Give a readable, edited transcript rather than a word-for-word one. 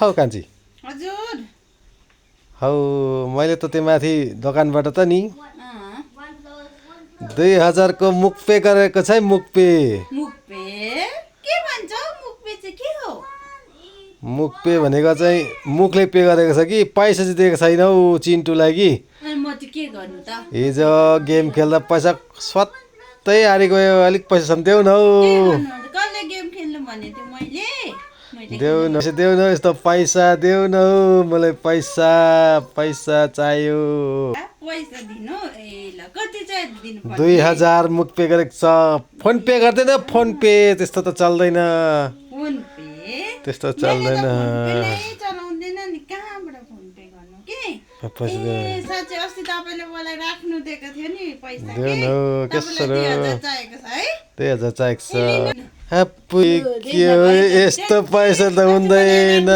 हौ कान्छी हजुर हौ मैले त त्यो माथि दोकानबाट त नि अँ 2000 को मुख पे गरेको छ है मुख पे मुखपे के भन्छ मुखपे चाहिँ के हो मुख पे भनेको चाहिँ मुखले पे गरेको छ कि पैसा चाहिँ दिएको छैन हौ चिन्टुलाई कि अनि म चाहिँ के गर्नु त हिजो गेम खेल्दा पैसा स्वात्तै हारि गयो अलिक पैसा छ भने देऊ न हौ के गर्नु कसले गेम खेल्नु भने थियो मैले देऊ न यस्तो पैसा देऊ न हौ मलाई पैसा पैसा चाहियो पैसा दिनु ए ल कति चाहिँ दिनु पर्छ 2000 मुख पे गरेको छ फोन पे गर्दैन फोन पे त्यस्तो त चल्दैन फोन पे त्यस्तो चल्दैन चलाउँदैन नि कहाँबाट फोन पे गर्नु के पैसा देऊ ए साँच्चै अस्ति तपाईँले मलाई राख्नु दिएको थियो नि पैसा देऊ न हौ कसरी 2000 चाहिएको छ है 2000 चाहिएको छ के हो यस्तो पैसा त हुँदैन